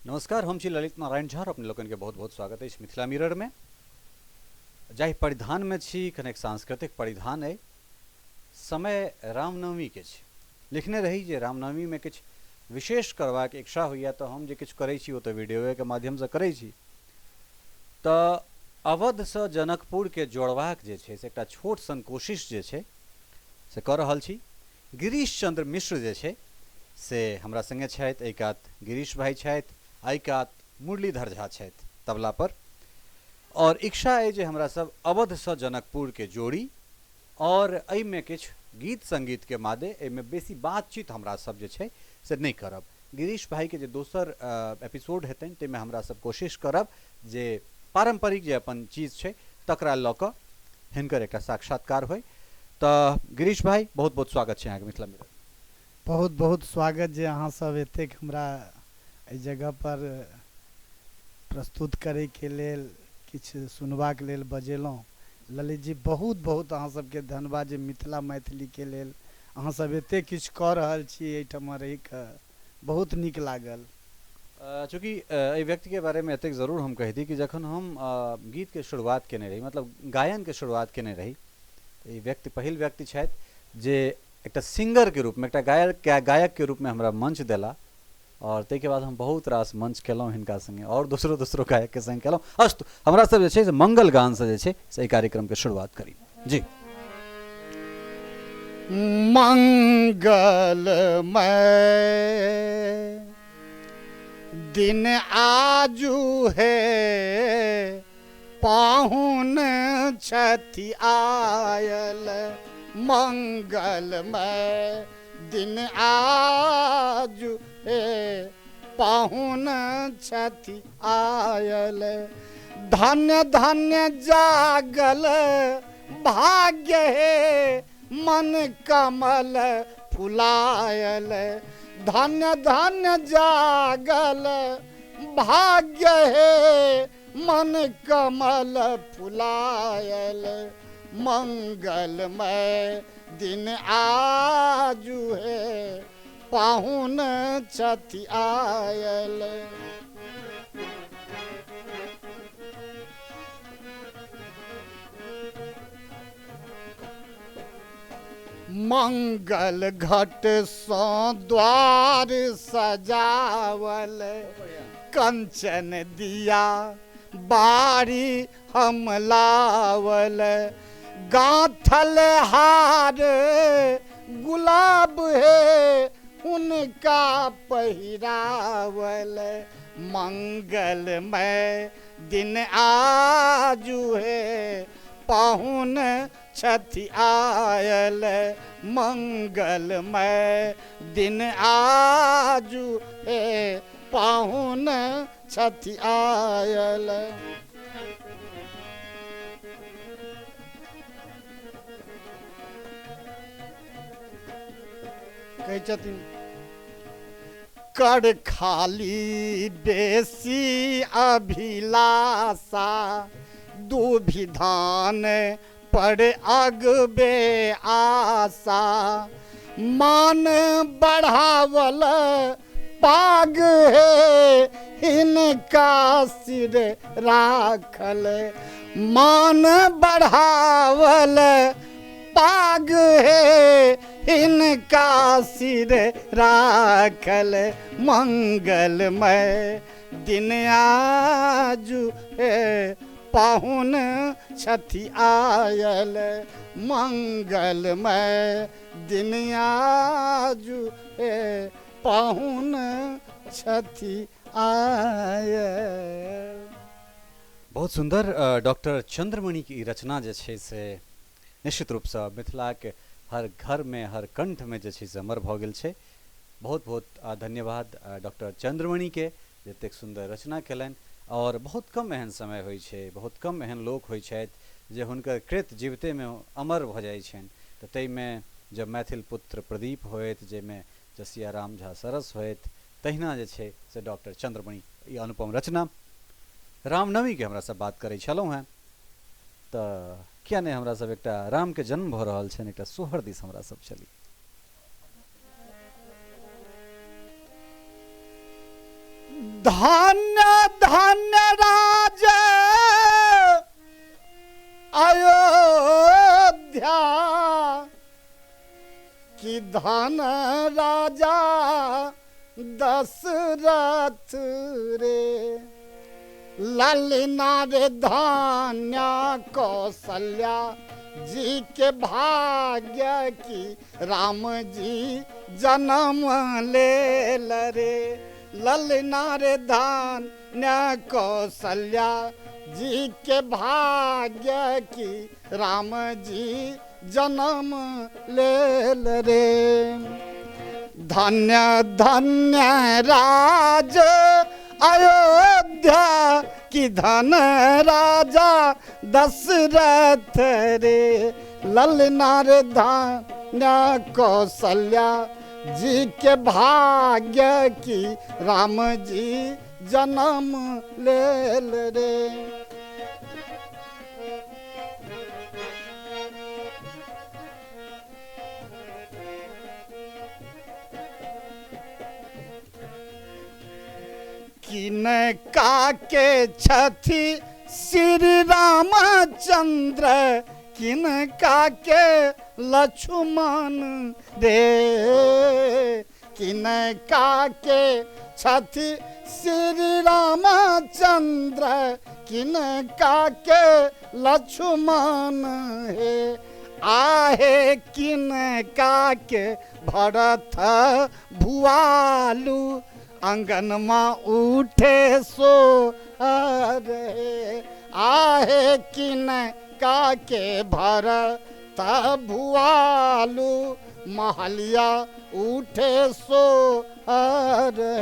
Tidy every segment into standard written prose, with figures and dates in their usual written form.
नमस्कार, हम छी ललित नारायण झा। अपने लोकनि के बहुत बहुत स्वागत अछि मिथिला मिरर में। जाहि परिधान में छी कनेक सांस्कृतिक परिधान अइ। समय रामनवमी के छै। लिखने रही जे रामनवमी में किछु विशेष करबाक इच्छा होइए तऽ हम जे किछु करै छी ओ तऽ वीडियोएके माध्यमसँ करै छी। तऽ अवधसँ जनकपुरके जोड़बाक जे छै से एकटा छोट सन कोशिश जे छै से कऽ रहल छी। गिरीश चंद्र मिश्र जे छै से हमरा संगे छथि। एहि कात गिरीश भाई छथि, एहि कात मुरलीधर झा छथि तबला पर। और इच्छा अइ जे हमरा सब अवधसँ जनकपुरके जोड़ी और एहिमे किछु गीत संगीतके मादे एहिमे बेसी बातचीत हमरा सब जे छै से नहि करब। गिरीश भाईके जे दोसर एपिसोड हेतनि ताहिमे हमरा सब कोशिश करब जे पारम्परिक जे अपन चीज छै तकरा लऽ कऽ हिनकर एकटा साक्षात्कार होइ। तऽ गिरीश भाई बहुत बहुत स्वागत छै अहाँके मिथिला मिरर। बहुत बहुत स्वागत जे अहाँ सब एतेक हमरा एहि जगह पर प्रस्तुत करैके लेल किछु सुनबाक लेल बजेलहुँ। ललित जी बहुत बहुत अहाँ सबके धन्यवाद जे मिथिला मैथिलीके लेल अहाँ सब एतेक किछु कऽ रहल छी एहिठाम रहिकऽ, बहुत नीक लागल। चूँकि एहि व्यक्तिके बारेमे एतेक जरूर हम कहि दी कि जखन हम गीतके शुरुआत केने रही, मतलब गायनके शुरुआत केने रही, ई व्यक्ति पहिल व्यक्ति छथि जे एकटा सिंगरके रूपमे, एकटा गायकके रूपमे हमरा मंच देला। और ताहिके बाद हम बहुत रास मंच केलहुँ हिनका संगे और दोसरो दोसरो गायकके संग केलहुँ। अस्तु, हमरा सब जे छै से मंगल गानसँ जे छै से एहि कार्यक्रमके शुरुआत करी। जी। मंगलमय दिन आजू हे पाहुन छथि आयल, मंगलमय दिन आजू हे पाहुन छथि आयल, धन्य धन्य जागल भाग्य हे मन कमल फुलायल, धन्य धन्य जागल भाग्य हे मन कमल फुलायल, मंगलमय दिन आजू हे पाहुन छथि आयल। मंगल घट सँ द्वार सजावल, कंचन दिया बारी हम लावल, गांथल हार गुलाब हे उनका पहिरावल, मंगलमय दिन आजू हे पाहुन छथि आयल, मंगलमय दिन आजू हे पाहुन छथि आयल। कहै छथिन कर खाली बेसी अभिलाषा, दुविधान पर अगबे आशा, मान बढ़ावल पाग हे हिनका सिर राखल, मान बढ़ावल पाग हे हिनका सिर राखल, मंगलमय दिन आजू हे पाहुन छथि आयल, मंगलमय दिन आजू हे पाहुन छथि आयल। बहुत सुंदर डॉक्टर चंद्रमणि की रचना जे छै से निश्चित रूपसँ मिथिलाके हर घरमे हर कंठमे जे छै से अमर भऽ गेल छै। बहुत बहुत धन्यवाद डॉक्टर चंद्रमणिके जे एतेक सुन्दर रचना केलनि। और बहुत कम एहन समय होइ छै, बहुत कम एहन लोक होइ छथि जे हुनकर कृत जीवितेमे अमर भऽ जाइ छनि। तऽ ताहिमे जब मैथिल पुत्र प्रदीप होथि, जाहिमे जसिया राम झा सरस होथि, तहिना जे छै से डॉक्टर चंद्रमणि ई अनुपम रचना। रामनवमीके हमरा सब बात करै छलहुँ हेँ, तऽ किया नहि हमरा सब एकटा रामके जन्म भऽ रहल छनि, एकटा सोहर दिस हमरा सब चली। धन्य धन्य राज अयोध्या की धन राजा दशरथ रे। ललना रे धन्य कौशल्या जी के भाग्य की राम जी जन्म ले रे। ललना रे धन्य कौशल्या जी के भाग्य की राम जी जन्म ले रे। धन्य धन्य राज अयोध्या की धन राजा दशरथ रे। ललना रे धन्य कौशल्या जी के भाग्य की राम जी जन्म ले रे। किनका के छथि श्री रामचंद्र किनका के लक्ष्मण रे। किनका के छथि श्री रामचंद्र किनका के लक्ष्मण हे। आहे किनका के भरत भुआलू अंगनमा उठे सो रे। आहे किनका के भरत भुआलू महलिया उठे सो रे।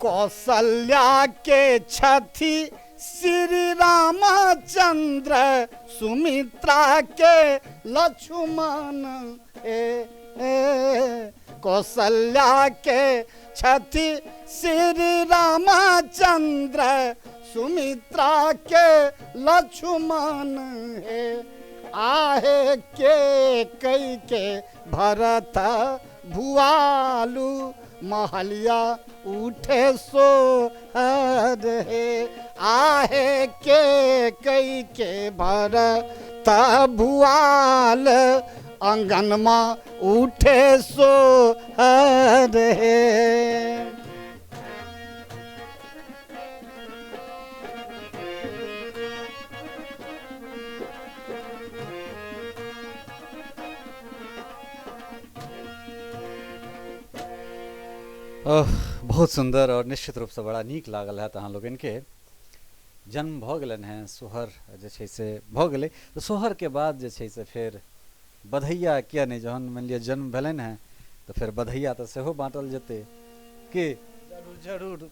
कौशल्या के छथि श्री रामचंद्र सुमित्रा के लक्ष्मण ए, ए। कौशल्या के छथि श्री रामचंद्र सुमित्रा के लक्ष्मण हे। आहे के कई के भरत भुआलू महलिया उठे सो रे। आहे के कई के भरत भुआल अंगनमा उठे सो रे। बहुत सुंदर और निश्चित रूपसँ बड़ा नीक लागल हैत अहाँ लोकनिके। जन्म भऽ गेलनि हेँ, सोहर जे छै से भऽ गेलै, तऽ सोहरके बाद जे छै से फेर बधैया किया नहि, जहन मानि लिअ जन्म भेलनि हेँ तऽ फेर बधैया तऽ सेहो बाँटल जेतै की? जरूर जरूर।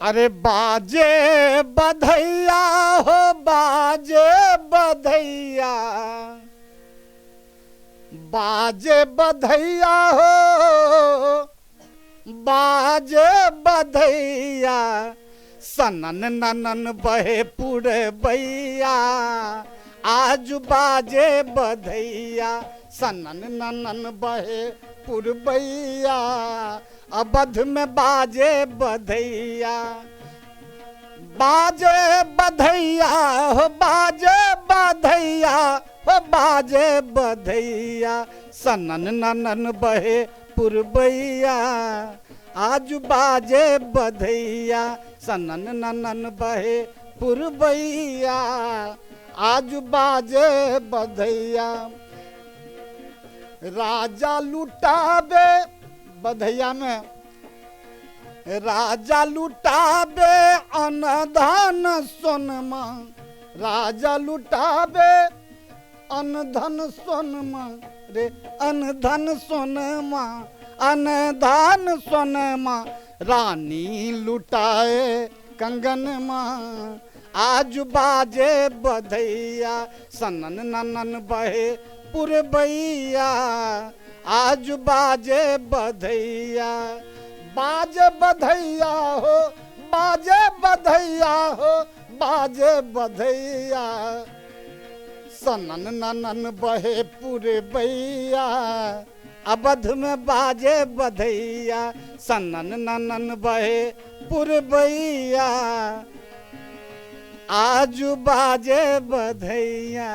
अरे बाजे बधैया हो बाजे बधैया, बाजे बधैया हो बाजे बधैया, सनन ननन बहे पुरबैया, आज बाजे बधैया, सनन ननन बहे पुरबैया, अवध में बाजे बधैया। बाजे बधैया हो बाजे बधैया हो बाजे बधैया, सनन ननन बहे पुरबैया, आज बाजे बधैया, सनन ननन बहे पुरबैया, आज बाजे बधैया। राजा लुटाबे बधैया में, राजा लुटाबे अनधन सोनमा, राजा लुटाबे अनधन सोनमा रे, अनधन सोनमा, अनधन सोनमा, रानी लुटाए कंगन माँ, आज बाजे बधैया, सनन ननन बहे पुरबैया, आज बाजे बधैया। बाजे बधैया हो बाजे बधैया हो बाजे बधैया, सनन ननन बहे पुरबैया, अवध में बाजे बधैया, सनन ननन बहे पुरबैया, आजू बाजे बधैया।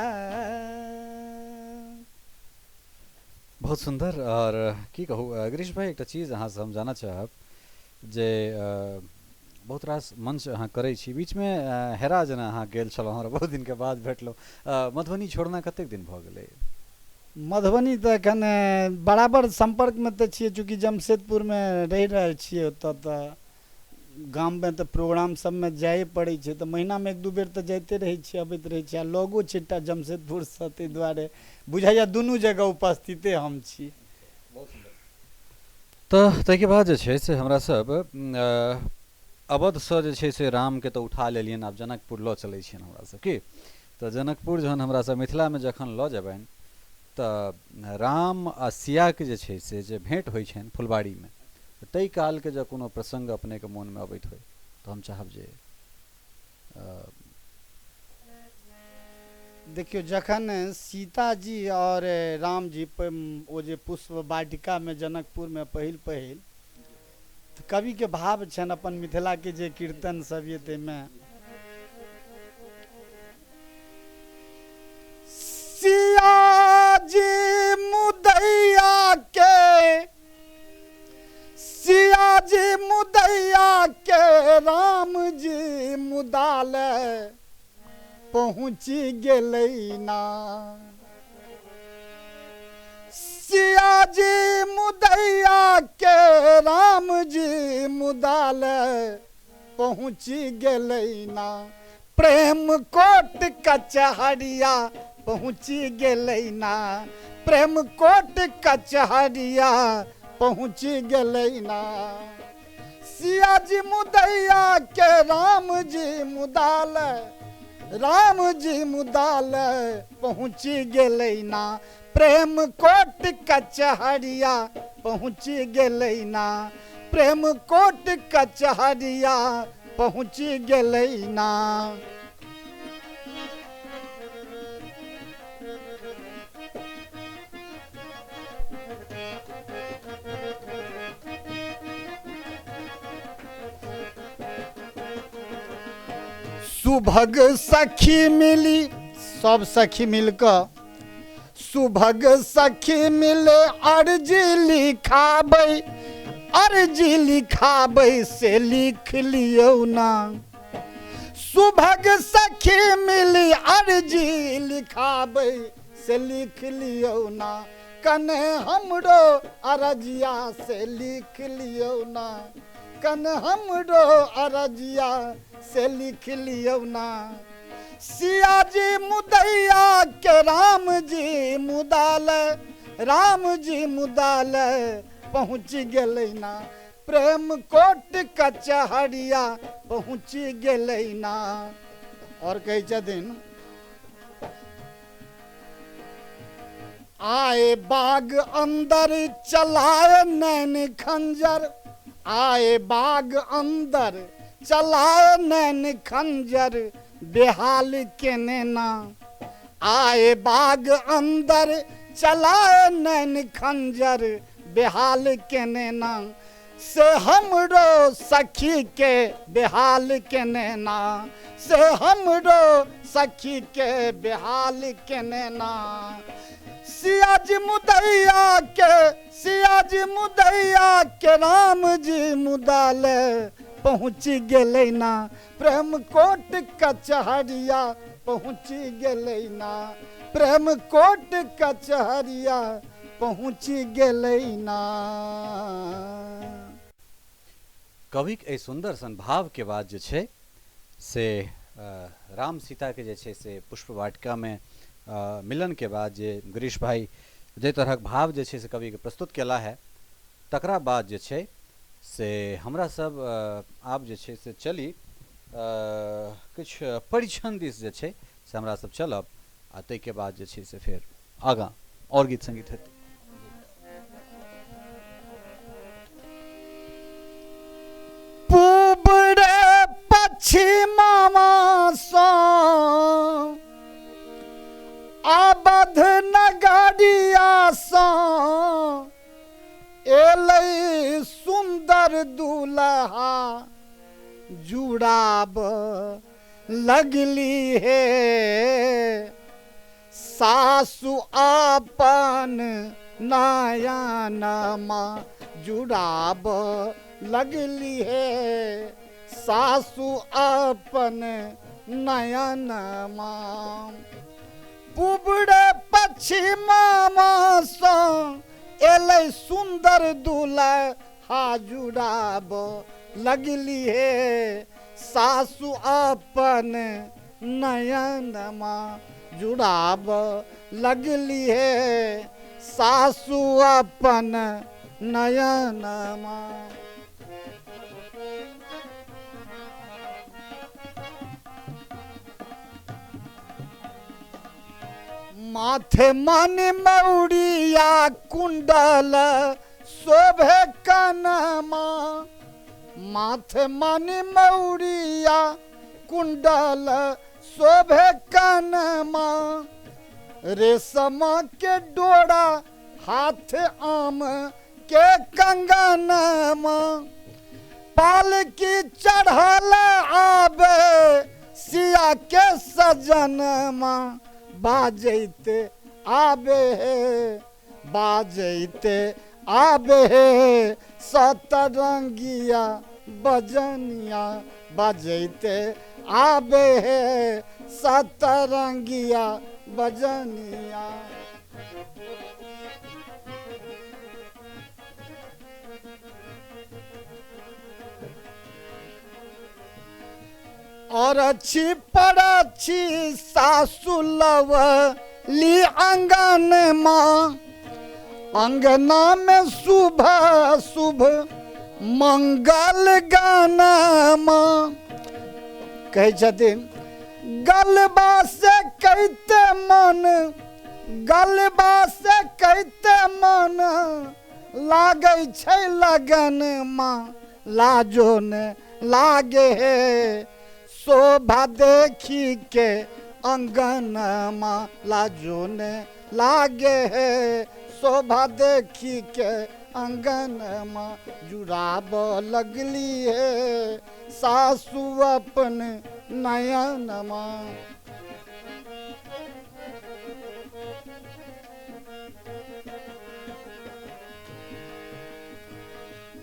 बहुत सुन्दर। आओर की कहू गिरीश भाई, एकटा चीज अहाँसँ हम जानऽ चाहब जे बहुत रास मंच अहाँ करै छी, बीचमे हेरा जेना अहाँ गेल छलहुँ, हमरा बहुत दिनके बाद भेटलहुँ। मधुबनी छोड़ना कतेक दिन भऽ गेलै? मधुबनी तऽ एखन बराबर सम्पर्कमे तऽ छियै, चूँकि जमशेदपुरमे रहि रहल छियै ओतऽ, तऽ गाममे तऽ प्रोग्राम सबमे जाइए पड़ै छै, तऽ महीनामे एक दू बेर तऽ जाइते रहै छियै, अबैत रहै छियै। आ लगो छै एकटा जमशेदपुरसँ, ताहि दुआरे बुझाइए दुनू जगह उपस्थिते हम छी। तऽ ताहिके बाद जे छै से हमरा सब अवधसँ जे छै से रामके तऽ उठा लेलियनि, आब जनकपुर लऽ चलै छियनि हमरा सब की। तऽ जनकपुर जहन हमरा सब मिथिलामे जखन लऽ जेबनि तऽ राम आ सियाके जे छै से जे भेँट होइ छनि फुलबाड़ीमे, ताहि कालके जँ कोनो प्रसङ्ग अपनेके मोनमे अबैत होइ तऽ हम चाहब जे देखियौ, जखन सीताजी आओर रामजी ओ जे पुष्प वाटिकामे जनकपुरमे पहिल पहिल, तऽ कविके भाव छनि अपन मिथिलाके जे कीर्तन सब ये ताहिमे, सियाजी मुदैया के, सियाजी मुदैया के राम जी मुदाल पहुँची गेलै ना, सियाजी मुदैया के राम जी मुदाल पहुँची गेलै ना, प्रेम कोट कचहरिया पहुँची गेलै ना, प्रेम कोट कचहरिया पहुँची गेलै ना, सियाजी मुदैया के राम जी मुदाल, राम जी मुदाल पहुँची गेलै ना, प्रेम कोट कचहरिया पहुँची गेलै ना, प्रेम कोट कचहरिया पहुँची गेलै ना। सुभग सखी मिली, सब सखी मिलकऽ सुभग सखी मिले अर्जी लिखाबै, अर्जी लिखाबै से लिख लियौ ना, सुभग सखी मिली अर्जी लिखाबै से लिख लियौ ना, कने हमरो अरजिया से लिख लियौ ना, कने हमरो अरजिया से लिख लियौ ना, सियाजी मुदैया के राम जी मुदाल, राम जी मुदाल पहुँच गेलै ना, प्रेम कोट कचहरिया पहुँच गेलै ना। और कहै छथिन, आए बाग अंदर चलाए नैन खंजर, आए बाग अंदर चलाए नैन खंजर बेहाल केने ना, आए बाग अंदर चलाए नैन खंजर बेहाल केने ना, से हमरो सखी के बेहाल केने ना, से हमरो सखी के बेहाल केने ना, सियाजी मुदैया के, सियाजी मुदैया के राम जी मुदाल पहुँच गेलै ना, प्रेम कोट कचहरिया पहुँच गेलै ना, प्रेम कोट कचहरिया पहुँच गेलै ना। कविक एहि सुन्दर सन भावके बाद जे छै से राम सीताके जे छै से पुष्प वाटिकामे मिलनके बाद जे गिरीश भाई जाहि तरहक भाव जे छै से कविके प्रस्तुत केला है, तकरा बाद जे छै से हमरा सब आब जे छै से चली किछु परिछन दिस जे छै से हमरा सब चलब, आ ताहिके बाद जे छै से फेर आगाँ आओर गीत सङ्गीत हेतै। पूब रे पश्चिमावा दूल्हा जुड़ाब लगली हे, सासु अपन नयनमा जुड़ाब लगली हे, सासु अपन नयनमा। पुबड़े पश्चिमा सँ एलै सुन्दर दूल्हा जुड़ाब लगली हे, सासु अपन नयनमा जुड़ाब लगली हे, सासु अपन नयनमा। माथे मन मौरिया कुंडल शोभे कनमा, माथे मन मौरिया कुंडल शोभे कनमा, रेशम के डोरा हाथ आम के कंगनमा, पालकी चढ़ल आबे सिया के सजनमा, बाजैते आबे हे, बाजैते आबे हे सतरंगिया बजनिया, बजैते आबे हे सतरंगिया बजनिया। और अच्छी पड़छी सासु लवली अंगन माँ, अंगना में शुभ शुभ मंगल गाना माँ। कहै छथिन गलबा से कहते मन, गलबा से कहते मन लागै छै लगन माँ, लाजो ने लागे हे शोभा देखी के अंगन माँ, लाजो ने लागे हे शोभा देखी के अंगन माँ, जुड़ाब लगली है सासु अपन नयन माँ।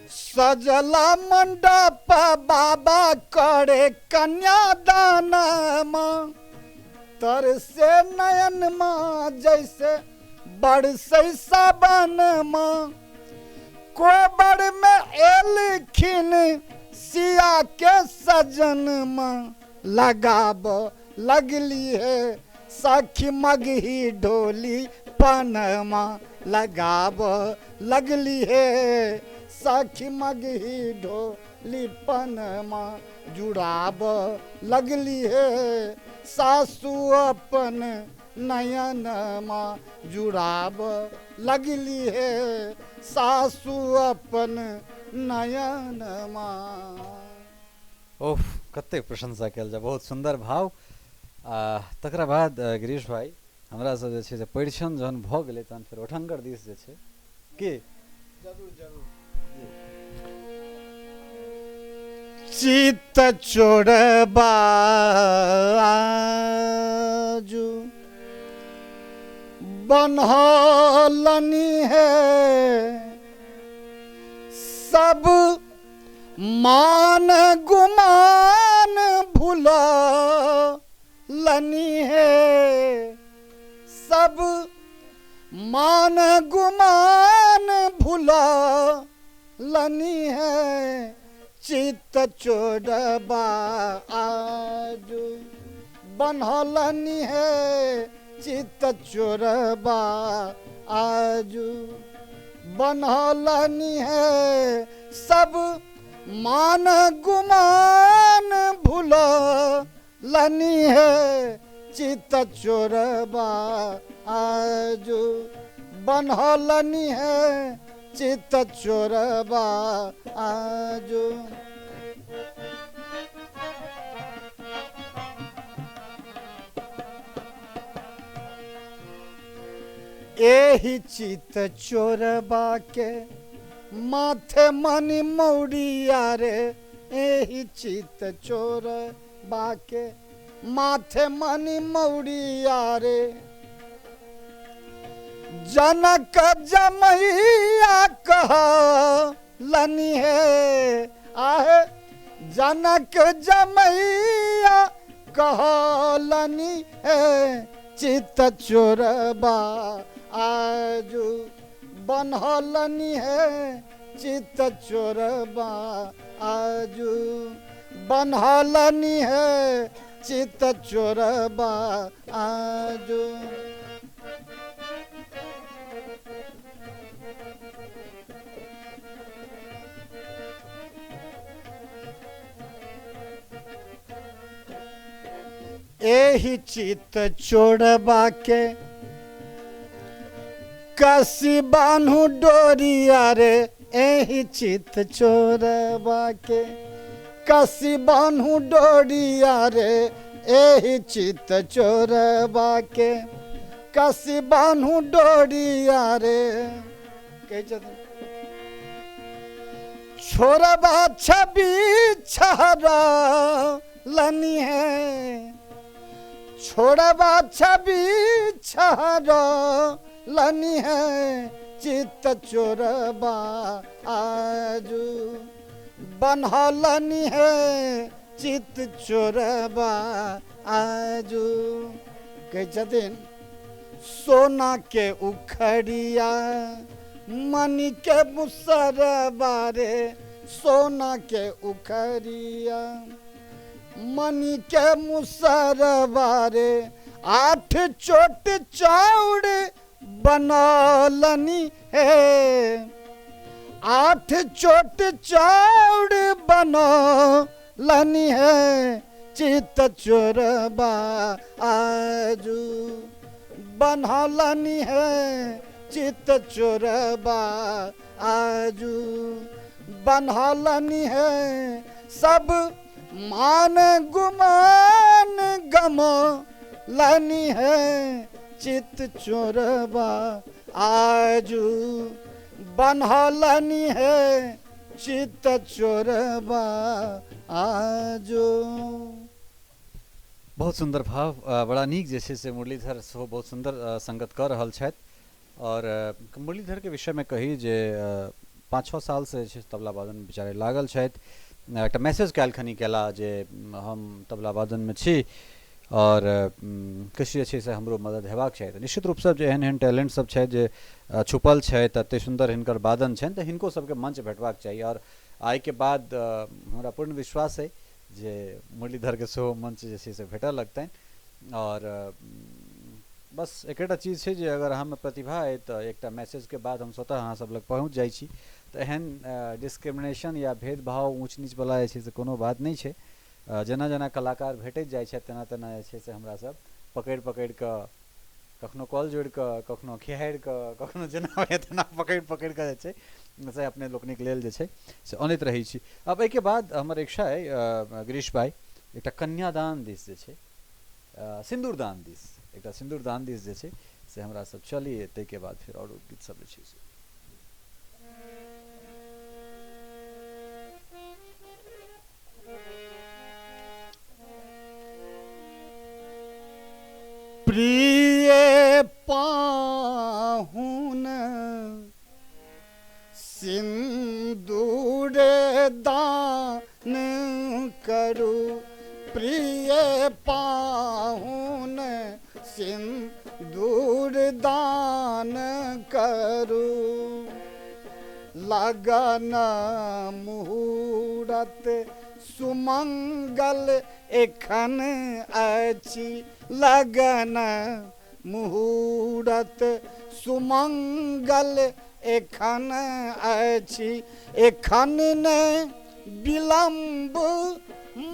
सजला मंडप बाबा करे कन्यादान माँ, तर से नयन माँ जैसे बरसै सावन माँ, कोबर में एलखिन सिया के सजन माँ, लगाब लगली है सखी मगही ढोली पनमा, लगाब लगली है सखी मगही ढोली पनमा, जुड़ाब लगली है सासु अपन नयन माँ, जुड़ाब लगली है सासु अपन नयन माँ। ओह, कतेक प्रशंसा कयल जाय, बहुत सुन्दर भाव। आ तकरा बाद गिरीश भाई हमरा सब जे छै से परिछन जहन भऽ गेलै तहन फेर ओठंगर दिस जे छै की जरूर जरूर। चित चोरबा आजू बनहलनी है, सब मान गुमान भुललनी है, सब मान गुमान भुललनी है, चित्त चोरबा आजू बनहलनी है, चित्त चोरबा आजू बनहलनी है, सब मान गुमान भुललनी है, चित्त चोरबा आजू बनहलनी है, चित्त चोरबा आजू। एही चित्त चोरबा के माथे मणि मौरिया रे एहि चित चोर बाके, माथे मणि मौरिया रे। जनक जमैया कहलनि हे आहे, जनक जमैया कहलनि हे चित चोरबा आजू बनहलनि हे, चित चोरबा आजू बनहलनि हे, चित चोरबा आजू। एहि चित चोरबा के कसी बान्हू डोरिया रे, एहि चित चोरबा के कसी बान्हू डोरिया रे, एहि चित चोरबा के कसी बान्हू डोरिया रे। कहै छथिन छोरबा छवि छहरा लनी है, छोड़बा छवि छहरा लनी है, चित चोरबा आजू बनहलनी है, चित चोरबा आजू। कहै छथिन सोना के उखड़िया मणि के मुसरबा रे, सोना के उखड़िया मणि के मुसरबा रे, आठ चोट चाउर बनौलनी है, आठ चोट चाउर बनौलनी है, चित चोरबा आजू बनौलनी है, चित चोरबा आजू बनौलनी है। सब मान गुमान गमौलनी है, चित चोरबा आजू बनहलनी है, चित चोरबा आजू। बहुत सुन्दर भाव, बड़ा नीक जे छै से मुरलीधर सेहो बहुत सुन्दर संगत कऽ रहल छथि। और मुरलीधर के विषयमे कही जे 5-6 साल से जे छै तबला वादन बेचारे लागल छथि। एकटा मैसेज काल्हिखनी केला जे हम तबला वादनमे छी और किछु जे छै से हमरो मदद हेबाक चाही। तऽ निश्चित रूपसँ जे एहन एहन टैलेंट सब छथि जे छुपल छथि, एतेक सुन्दर हिनकर वादन छनि, तऽ हिनको सबके मंच भेटबाक चाही। और आइके बाद हमरा पूर्ण विश्वास अइ जे मुरलीधरके सेहो मंच जे छै से भेटऽ लगतनि। और बस एकेटा चीज छै जे अगर अहाँमे प्रतिभा अइ तऽ एकटा मैसेजके बाद हम स्वतः अहाँ सब लग पहुँच जाइ छी। तऽ एहन डिस्क्रिमिनेशन या भेदभाव ऊँच नीचवला जे छै से कोनो बात नहि छै। जेना जेना कलाकार भेटैत जाइ छथि तेना तेना जे छै से हमरा सब पकड़ि पकड़ि कऽ, कखनो कॉल जोड़ि कऽ, कखनो खिहारि कऽ, कखनो जेना होइए तेना पकड़ि पकड़ि कऽ जे छै से अपने लोकनिक लेल जे छै से अनैत रहै छी। आब एहिके बाद हमर इच्छा अइ गिरीश भाइ, एकटा कन्यादान दिस जे छै, सिन्दूरदान दिस, एकटा सिन्दूरदान दिस जे छै से हमरा सब चली, ताहिके बाद फेर आओर गीत सब जे छै से। प्रिय पाहुन सिन्दूर दान करू, प्रिय पाहुन सिन्दूर दान करू, लगन मुहूर्त सुमंगल एखन अछि, लगन मुहूर्त सुमंगल एखन अछि, एखन ने विलम्ब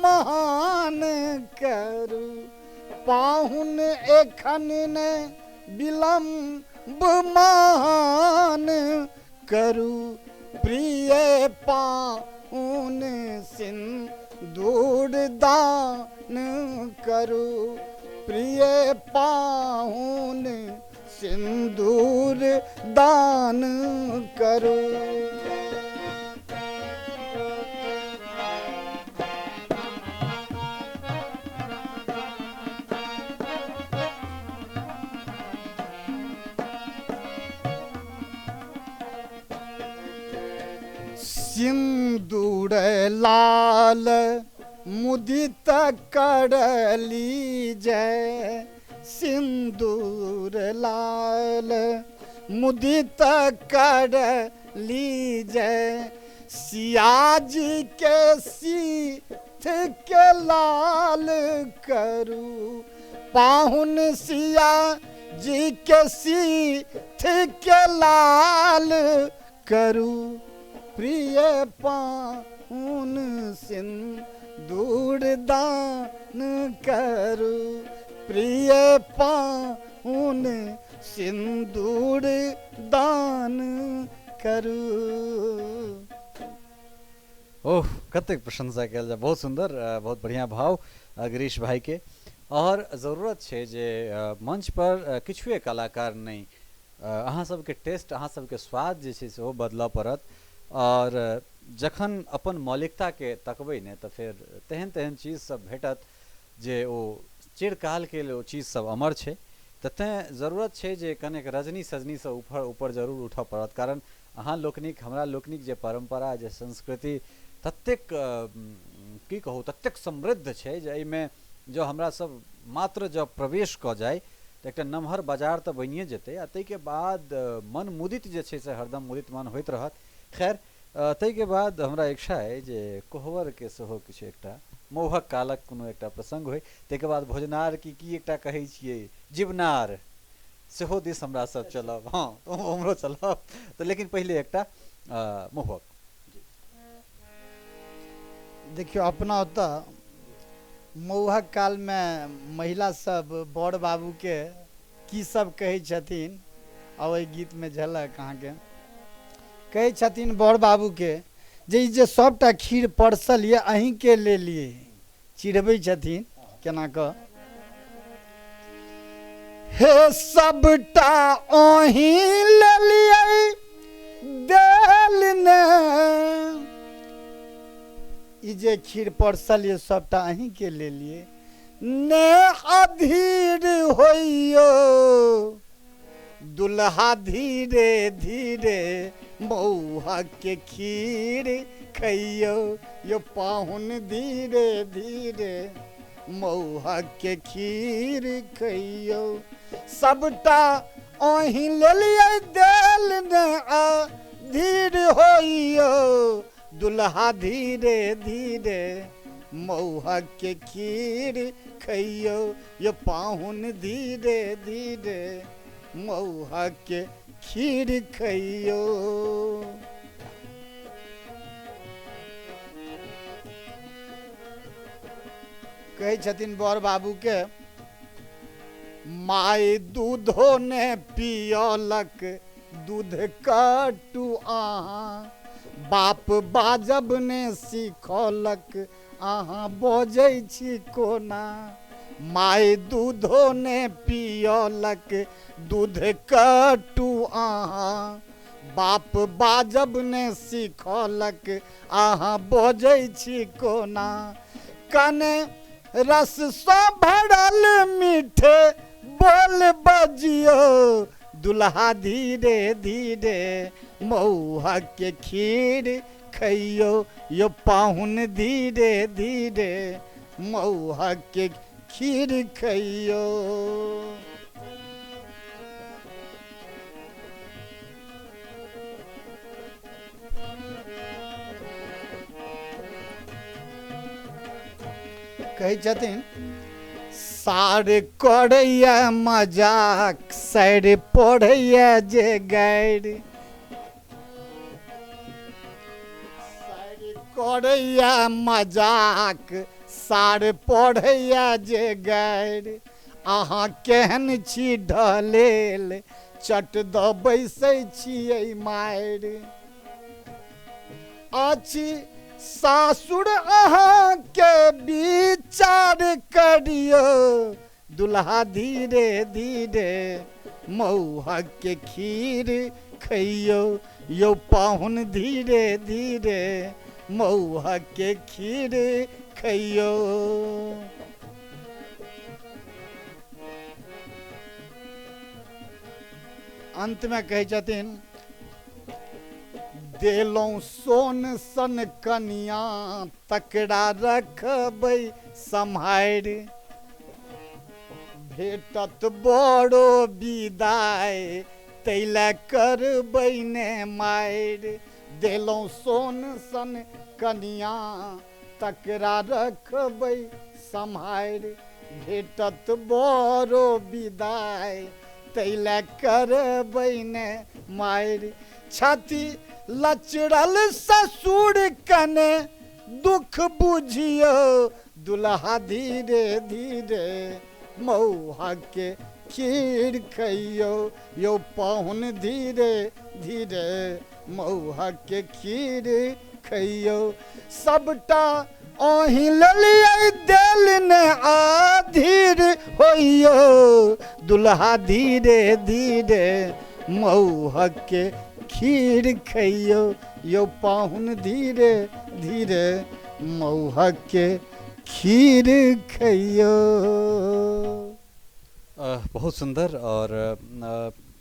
महान करू, पाहुन एखन ने विलम्ब महान करू, प्रिय पाहुन सिन्दूर दान करू, प्रिय पाहुन सिन्दूर दान करू। सिन्दूर लाल मुदित कर लीजय, सिन्दूर लाल मुदित कर लीजय, सियाजी के सीथ के लाल करू, पाहुन सिया जी के सीथ के लाल करू, प्रिय पाहुन सिन्दूर दान करू, प्रिय पाहुन सिन्दूर दान करू। ओह, कतेक प्रशंसा कयल जाय, बहुत सुंदर, बहुत बढ़िया भाव गिरीश भाई के। और जरूरत छै जे मंच पर किछुए कलाकार नहि, अहाँ सबके टेस्ट, अहाँ सबके स्वाद जे छै सेहो बदलऽ पड़त। और जखन अपन मौलिकताके तकबै ने तऽ फेर तेहन तेहन चीज सब भेटत जे ओ चिरकालके लेल ओ चीज सब अमर छै। तऽ तेँ जरूरत छै जे कनेक रजनी सजनीसँ ऊपर ऊपर जरूर उठऽ पड़त, कारण अहाँ लोकनिक हमरा लोकनिक जे परम्परा जे संस्कृति ततेक की कहू ततेक समृद्ध छै जे एहिमे जँ हमरा सब मात्र जँ प्रवेश कऽ जाइ तऽ एकटा नमहर बाजार तऽ बनिए जेतै, आ ताहिके बाद मन मुदित जे छै से हरदम मुदित मन होइत रहत। खैर, ताहिके बाद हमरा इच्छा अइ जे कोहबरके सेहो किछु एकटा मौहक कालक कोनो एकटा प्रसङ्ग होइ, ताहिके बाद भोजनार की की एकटा कहै छियै जीवनार सेहो दिस हमरा सब चलब। हँ, उम्हरो चलब तऽ, लेकिन पहिले एकटा महुअक। देखियौ, अपना ओतऽ मौहक कालमे महिला सब बर बाबूके की सब कहै छथिन, आ ओहि गीतमे झलक अहाँके कहै छथिन बर बाबूके जे ई जे सबटा खीर परसल यऽ अहीँके लेल ये, चिढ़बै छथिन केना कऽ, हे सबटा अहीं लेलियै देल ने, ई जे खीर परसल ये सबटा अहीँके लेलियै, ने अधीर होइयो दुल्हा धीरे धीरे मौहा के खीर खैयो, यो पाहुन धीरे धीरे मौहा के खीर खैयो, सबटा अहीं लेलियै देल ने अधीर होइयो दुल्हा धीरे धीरे मौहा के खीर खैयो, यो पाहुन धीरे धीरे मौहा के खीर खैयो। कहै छथिन बर बाबूके, माय दूधो ने पियलक दूध कटु अहाँ, बाप बाजब ने सिखौलक अहाँ बजै छी कोना, माय दूधो ने पियलक दूध कटु अहाँ, बाप बाजब ने सिखौलक अहाँ बजै छी कोना, कने रस सँ भरल मीठे बोल बजियो दुल्हा धीरे धीरे मौहा के खीर खैयो, यो पाहुन धीरे धीरे मौहा के खीर खैयो। कहै छथिन सार करैया मजाक सैर पढ़ैया जे गैर, सार करैया मजाक सार पढ़ैया जे गैर, अहाँ केहन छी ढलेल चट दऽ बैसै छियै मारि, अछि सासुर अहाँके विचार करियौ दुल्हा धीरे धीरे मौहा के खीर खैयौ, यौ पाहुन धीरे धीरे मौहा के खीर खैयौ। अंतमे कहै छथिन देलहुँ सोन सन कनिया तकरा रखबै सम्हारि, भेटत बड़ो विदाइ ताहि लए करबै ने मारि। देलहुँ सोन सन कनिया तकरा रखबै सम्हारि, भेटत बड़ो विदाइ ताहि लए करबै ने मारि। छाती लचरल ससुर कने दुख बुझियौ, दुल्हा धीरे धीरे मौहा के खीर खैयौ, यौ पाहुन धीरे धीरे मौहा के खीर खैयौ। सबटा अहीं लेलियै देल ने आधीर होइयौ, दुल्हा धीरे धीरे मौहा के खीर खैयौ, यौ पाहुन धीरे धीरे मौहा के खीर खैयौ। बहुत सुन्दर। और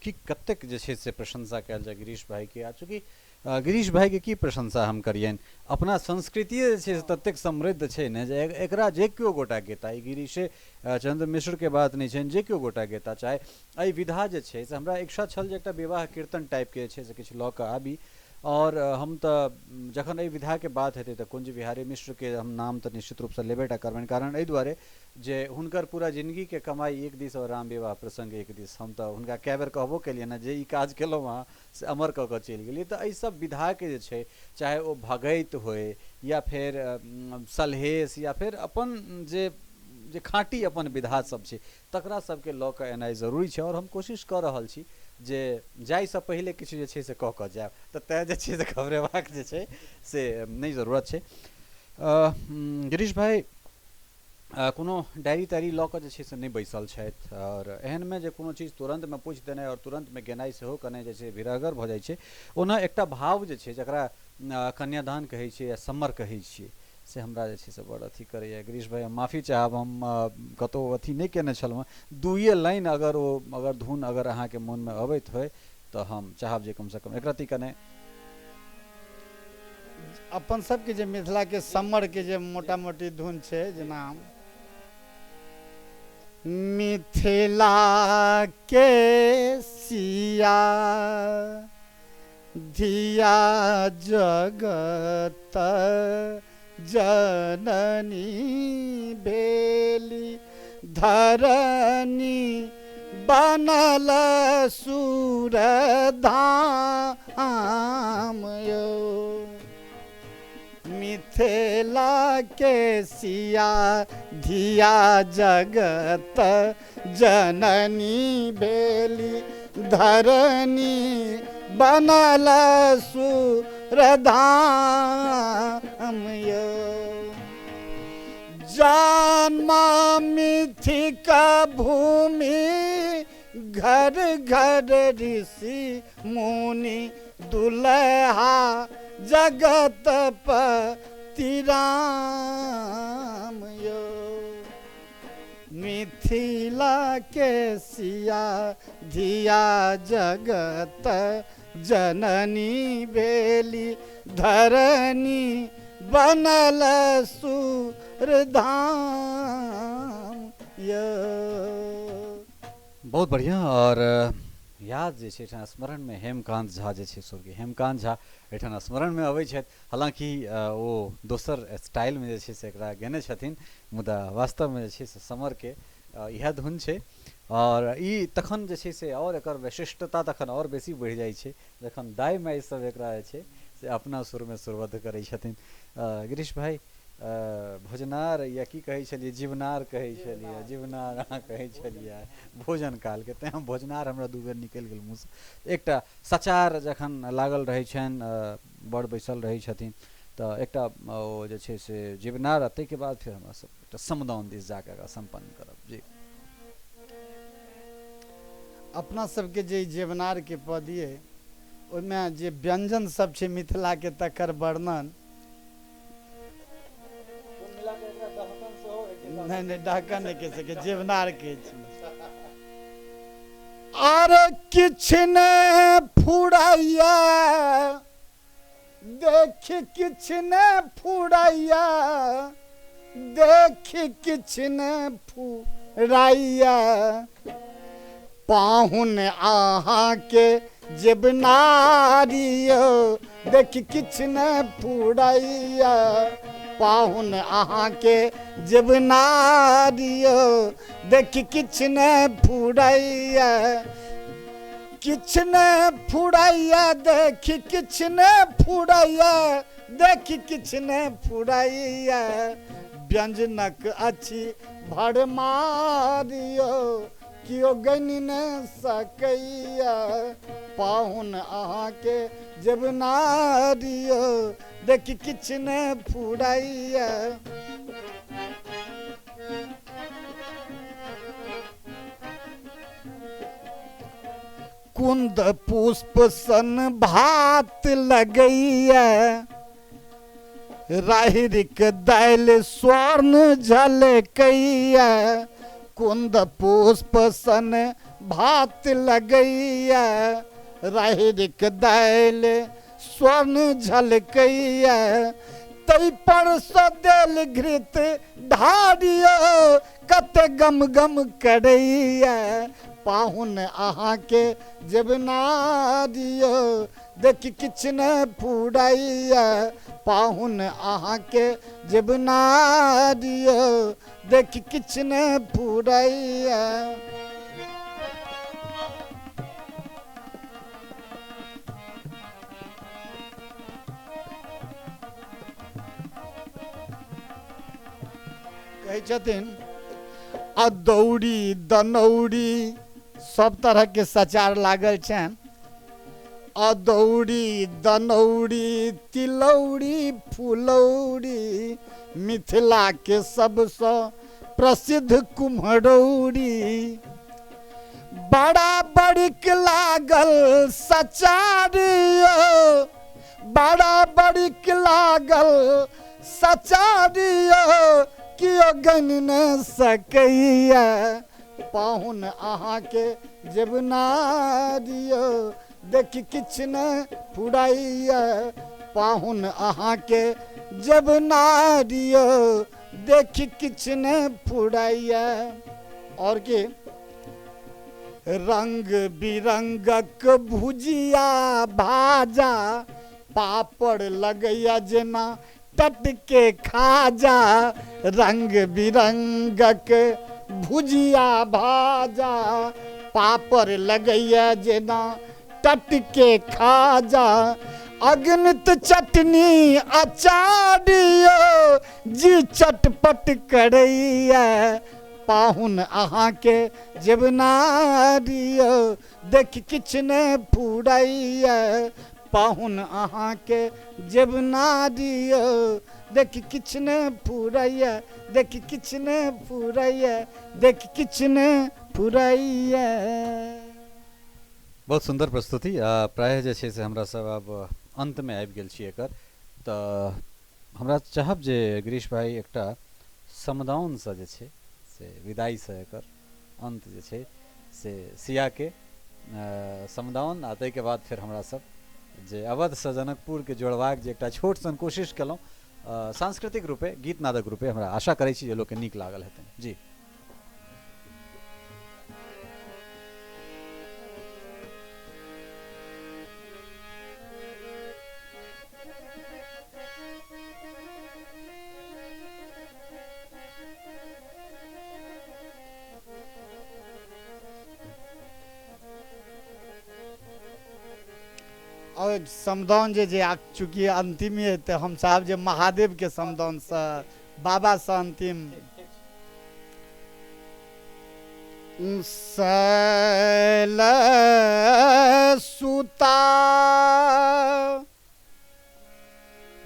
की कतेक जे छै से प्रशंसा कयल जाय गिरीश भाईके। आ चूँकि गिरीश भाईके की प्रशंसा हम करियनि, अपना संस्कृतिए जे छै से ततेक समृद्ध छै ने जे एकरा जे केओ गोटा गेता, ई गिरीशे चंद्र मिश्रके बात नहि छनि, जे केओ गोटा गेता, चाहे एहि विधा जे छै से हमरा इच्छा छल जे एकटा विवाह कीर्तन टाइपके जे छै से किछु लऽ कऽ आबी। और हम तऽ जखन एहि विधाके बात हेतै तऽ कुंज बिहारी मिश्रके हम नाम तऽ निश्चित रूपसँ लेबे टा करबनि, कारण एहि दुआरे जे हुनकर पूरा जिनगीके कमाइ एक दिस और राम विवाह प्रसङ्ग एक दिस। हम तऽ हुनका कए बेर कहबो केलियनि हँ जे ई काज केलहुँ अहाँ से अमर कऽ कऽ चलि गेलियै। तऽ एहि सब विधाके जे छै, चाहे ओ भगैत होइ या फेर सलहेस या फेर अपन जे जे खाँटी अपन विधा सब छै तकरा सबके लऽ कऽ एनाइ जरूरी छै। और हम कोशिश कऽ रहल छी जे जाइसँ पहिले किछु जे छै से कऽ कऽ जायब, तऽ तैँ जे छै से घबरेबाक जे छै से नहि जरूरत छै। गिरीश भाइ कोनो डायरी तायरी लऽ कऽ जे छै से नहि बैसल छथि, आओर एहनमे जे कोनो चीज तुरन्तमे पूछि देनाइ आओर तुरन्तमे गेनाइ सेहो कने जे छै भिरहगर भऽ जाइ छै। ओना एकटा भाव जे छै जकरा कन्यादान कहै छियै या सम्मर कहै छियै से हमरा जे छै से बड़ अथी करैए। गिरीश भाइ हम माफी चाहब, हम कतहु अथी नहि केने छलहुँ हँ। दुइए लाइन अगर ओ अगर धुन अगर अहाँके मोनमे अबैत होइ तऽ हम चाहब जे कमसँ कम एक रत्ती कने अपन सबके जे मिथिलाके सम्मरके जे मोटा मोटी धुन छै, जेना मिथिला के सिया धिया जगत जननी भेली, धरनी बनल सूरधाम यौ। मिथिला के सिया धिया जगत जननी भेली, धरनी बनल सूरधाम यौ। जन्मा मिथिका भूमि घर घर ऋषि मुनि दुल्हा जगत पति राम यौ। मिथिला के सिया धिया जगत जननी भेली, धरनी बनल सूरधाम यौ। बहुत बढ़िआँ। और याद जे छै एहिठाम स्मरणमे हेमकान्त झा जे छै, स्वर्गीय हेमकान्त झा एहिठाम स्मरणमे अबै छथि। हालाँकि ओ दोसर स्टाइलमे जे छै से एकरा गेने छथिन, मुदा वास्तवमे जे छै से समरके इएह धुन छै। और ई तखन जे छै से आओर एकर विशिष्टता तखन आओर बेसी बढ़ि जाइ छै जखन दाइ माइ सब एकरा जे छै से अपना सुरमे सुरबद्ध करै छथिन। गिरीश भाइ, भोजनार या की कहै छलियै, जीवनार कहै छलियै, जीवनार अहाँ कहै छलियै भोजन कालके, तैँ हम भोजनार हमरा दू बेर निकलि गेल मुँहसँ। एकटा सचार जखन लागल रहै छनि, बड़ बैसल रहै छथिन, तऽ एकटा ओ जे छै से जीवनार, आ ताहिके बाद फेर हमरा सब एकटा समदाउन दिस जाकऽ एकरा सम्पन्न करब। जी, अपना सबके जे जीवनारके पद अइ ओहिमे जे व्यंजन सब छै मिथिलाके तकर वर्णन नहि नहि डहकन नहि कहि सकै, जीवनार कहै छी। आर किछु ने फुरैया देखि किछु ने फुरैया, देखि किछु ने फुरैया। पाहुन अहाँके जेबनारियो, देखि किछु ने फुरैया। पाहुन अहाँके जेबनारियो, देखि किछु ने फुरैया। किछु ने फुरैया, देखि किछु ने फुरैया, देखि किछु ने फुरैया। व्यंजनक अछि भरमारियो, केओ गनि ने सकैया। पाहुन अहाँके जेबनारियो, देखि किछु ने फुरैया। कुंद पुष्प सन भात लगैया, राहिरिक दालि स्वर्ण झलकैया। कुंद पुष्प सन भात लगैया, राहिरिक दालि स्वर्ण झलकैया। तै पर सँ देल घृत ढारियो, कते गम गम करैया। पाहुन अहाँके जेबनारियो, देखि किछु ने फुरैया। पाहुन अहाँके जेबनारियो, देखि किछु ने फुरैया। कहै छथिन अदौरी दनौरी सब तरहके सचार लागल छनि। अदौरी दनौरी तिलौरी फुलौरी, मिथिला के सबसँ प्रसिद्ध कुम्हरौरी। बड़ा बड़िक लागल सचारियो, बड़ा बड़िक लागल सचारियो, केओ गनि ने सकैया। पाहुन अहाँके जेबनारियो, देखि किछु ने फुरैया। पाहुन अहाँके जेबनारियो, देखि किछु ने फुरैया। और के रंग बिरंगक भुजिया भाजा, पापड़ लगैया जेना टटके खाजा। रंग बिरंगक भुजिया भाजा, पापड़ लगैया जेना टटके खाजा। अगणित चटनी अचारियो, जी चटपट करैया। पाहुन अहाँके जेबनारियो, देखि किछु ने फुरैया। पाहुन अहाँके जेबनारियो, देखि किछु ने फुरैया, देखि किछु ने फुरैया, देखि किछु ने फुरैया। बहुत सुन्दर प्रस्तुति। प्रायः जे छै से हमरा सब आब अन्तमे आबि गेल छी एकर, तऽ हमरा चाहब जे गिरीश भाई एकटा समदाउनसँ जे छै से विदाइसँ एकर अन्त जे छै से सियाके समदाउन, आ ताहिके बाद फेर हमरा सब जे अवधसँ जनकपुरके जोड़बाक जे एकटा छोट सन कोशिश केलहुँ सांस्कृतिक रूपे, गीत नादक रूपे, हमरा आशा करै छी जे लोकके नीक लागल हेतनि। जी। और समदाउन जे जे चूँकि अंतिम ये, तो हम साहब जे महादेव के समदाउन से बाबा से अंतिम शैल सुता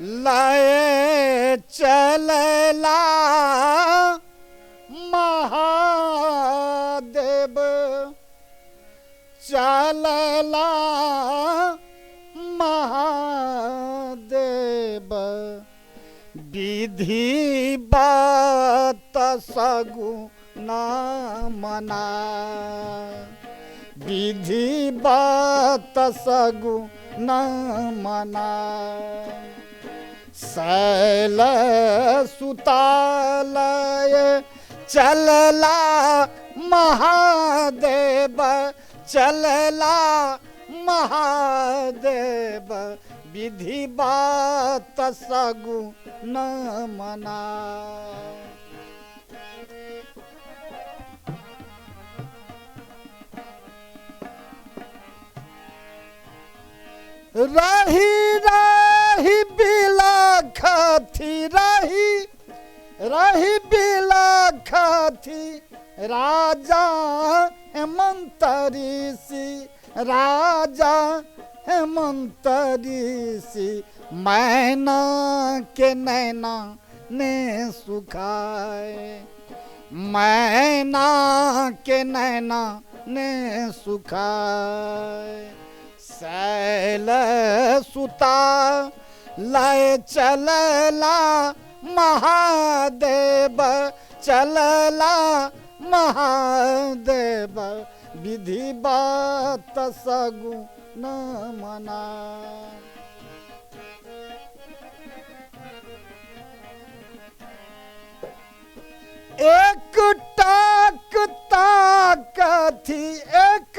लय चलला महादेव, चलला महादेव। विधि बात सगुना मना, विधि बात सगुना न मना। शैल सुतालय चलला महादेव, चलला महादेव विधि बात सगुन मना। रही रही बिलखथि, रही रही बिलखथि राजा हेमंत ऋषि, राजा हेमंत ऋषि मैना के नैना ने सुखाए, मैना के नैना ने सुखाए। शैल सुता लय चलला महादेव, चलला महादेव विधि बात सगुन मना। एक टक ताकथि, एक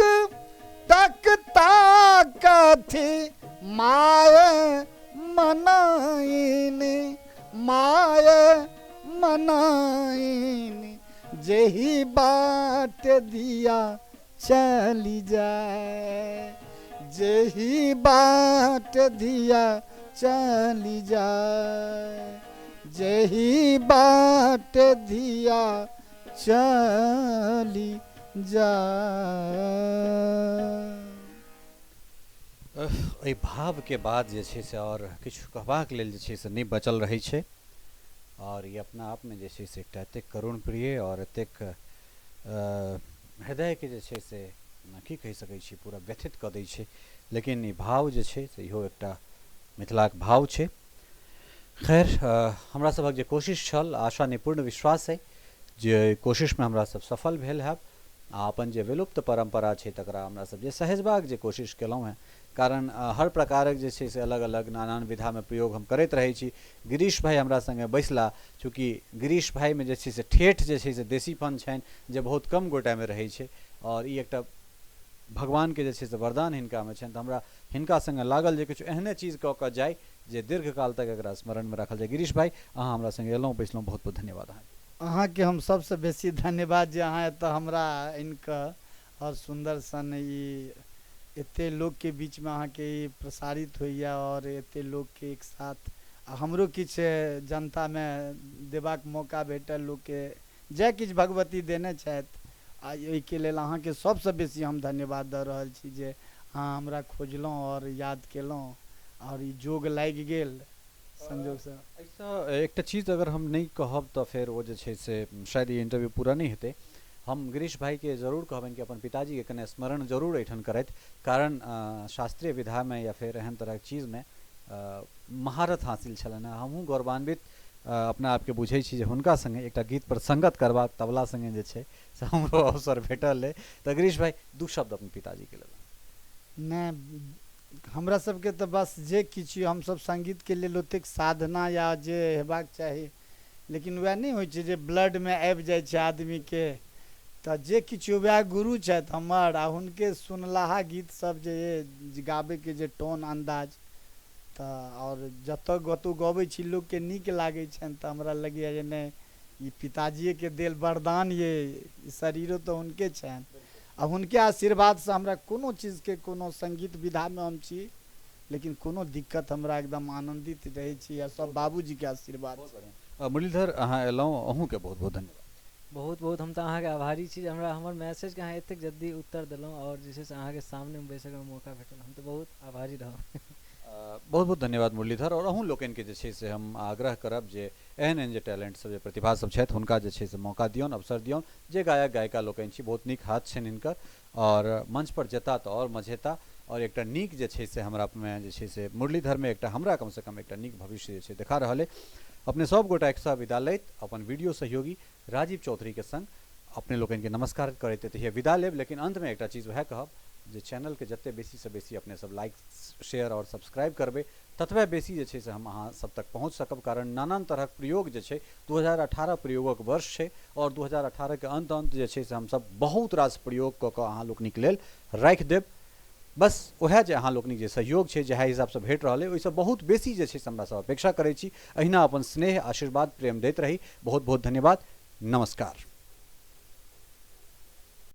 टक ताकथि my मनाइनी, my मनाइनी जेही बाट दिया चली जाए, जेही बाट दिया चली जाए, जेही बाट दिया चली जाए। एहि भावके बाद जे छै से आओर किछु कहबाक लेल जे छै से नहि बचल रहै छै। आओर ई अपना आपमे जे छै से एकटा एतेक करुण प्रिय आओर एतेक हृदयके जे छै से की कहि सकै छी, पूरा व्यथित कऽ दै छै। लेकिन ई भाव जे छै से इहो एकटा मिथिलाक भाव छै। खैर, हमरा सभक जे कोशिश छल, आशा नहि पूर्ण विश्वास अइ जे कोशिशमे हमरा सब सफल भेल हैब आ अपन जे विलुप्त परम्परा छै तकरा हमरा सब जे सहेजबाक जे कोशिश केलहुँ हेँ, कारण हर प्रकारक जे छै से अलग अलग नानान विधामे प्रयोग हम करैत रहै छी। गिरीश भाइ हमरा सङ्गे बैसला, चूँकि गिरीश भाइमे जे छै से ठेठ जे छै से देसीपन छनि जे बहुत कम गोटामे रहै छै, आओर ई एकटा भगवानके जे छै से वरदान हिनकामे छनि। तऽ हमरा हिनका सङ्गे लागल जे किछु एहने चीज कऽ कऽ जाइ जे दीर्घकाल तक एकरा स्मरणमे राखल जाय। गिरीश भाइ, अहाँ हमरा सङ्गे एलहुँ बैसलहुँ, बहुत बहुत धन्यवाद अहाँके। अहाँके हम सबसँ बेसी धन्यवाद जे अहाँ एतऽ हमरा आनिकऽ आओर सुन्दर सन ई एते लोकके बीचमे अहाँके ई प्रसारित होइए आओर एते लोकके एक साथ आ हमरो किछु जनतामे देबाक मौका भेटल, लोकके जे किछु भगवती देने छथि, आ एहिके लेल अहाँके सबसँ बेसी हम धन्यवाद दऽ रहल छी जे अहाँ हमरा खोजलहुँ आओर याद केलहुँ आओर ई जोग लागि गेल संजोगसँ। एहिसँ एकटा चीज अगर हम नहि कहब तऽ फेर ओ जे छै से शायद ई इंटरव्यू पूरा नहि हेतै। हम गिरीश भाइके जरूर कहबनि कि अपन पिताजीके कने स्मरण जरूर एहिठाम करथि, कारण शास्त्रीय विधामे या फेर एहन तरहक चीजमे महारत हासिल छलनि हेँ। हमहूँ गौरवान्वित अपना आपके बुझै छी जे हुनका सङ्गे एकटा गीतपर सङ्गत करबाक तबला सङ्गे जे छै से हमरो अवसर भेटल अइ। तऽ गिरीश भाइ, दू शब्द अपन पिताजीके लेल। नहि, हमरा सबके तऽ बस जे किछु हमसब सङ्गीतके लेल ओतेक साधना या जे हेबाक चाही, लेकिन वएह नहि होइ छै जे ब्लडमे आबि जाइ छै आदमीके, तऽ जे किछु वएह गुरु छथि हमर, आ हुनके सुनलाहा गीत सब जे गाबैके जे टोन अन्दाज, तऽ आओर जतऽ कतहु गबै छी लोकके नीक लागै छनि, तऽ हमरा लगैए जे नहि ई पिताजिएके देल वरदान ये, ई शरीरो तऽ हुनके छनि आ हुनके आशीर्वादसँ हमरा कोनो चीजके कोनो सङ्गीत विधामे हम छी, लेकिन कोनो दिक्कत हमरा एकदम आनन्दित रहै छी आ सब बाबूजीके आशीर्वाद। मुरलीधर, अहाँ एलहुँ, अहूँके बहुत बहुत धन्यवाद। बहुत बहुत हम तऽ अहाँके आभारी छी जे हमरा हमर मैसेजके अहाँ एतेक जल्दी उत्तर देलहुँ आओर जे छै से अहाँके सामनेमे बैसैके मौका भेटल, हम तऽ बहुत आभारी रहब। बहुत बहुत धन्यवाद मुरलीधर। आओर अहूँ लोकनिके जे छै से हम आग्रह करब जे एहन एहन जे टैलेंट सब जे प्रतिभा सब छथि हुनका जे छै से मौका दियौन, अवसर दियौन। जे गायक गायिका लोकनि छी, बहुत नीक हाथ छनि हिनकर आओर मंच पर जेता तऽ आओर मझेता, आओर एकटा नीक जे छै से हमरामे जे छै से मुरलीधरमे एकटा हमरा कमसँ कम एकटा नीक भविष्य जे छै देखा रहल अइ। अपने सब गोटा एकसँ विदा लैत अपन वीडियो सहयोगी राजीव चौधरीके संग अपने लोकनिके नमस्कार करैत एतहिए विदा लेब। लेकिन अन्तमे एकटा चीज वएह कहब, जे चैनलके जतेक बेसीसँ बेसी अपने सब लाइक, शेयर आओर सब्सक्राइब करबै, ततबे बेसी जे छै से हम अहाँ सब तक पहुँच सकब। कारण नानान तरहक प्रयोग जे छै, 2018 प्रयोगक वर्ष छै आओर 2018 के अन्त अन्त जे छै से हमसब बहुत रास प्रयोग कऽ कऽ अहाँ लोकनिक लेल राखि देब। बस उएह जे अहाँ लोकनिक जे सहयोग छै, जएह हिसाबसँ भेट रहल अइ, ओहिसँ बहुत बेसी जे छै से हमरा सब अपेक्षा करै छी। अहिना अपन स्नेह, आशीर्वाद, प्रेम दैत रही। बहुत बहुत धन्यवाद। नमस्कार।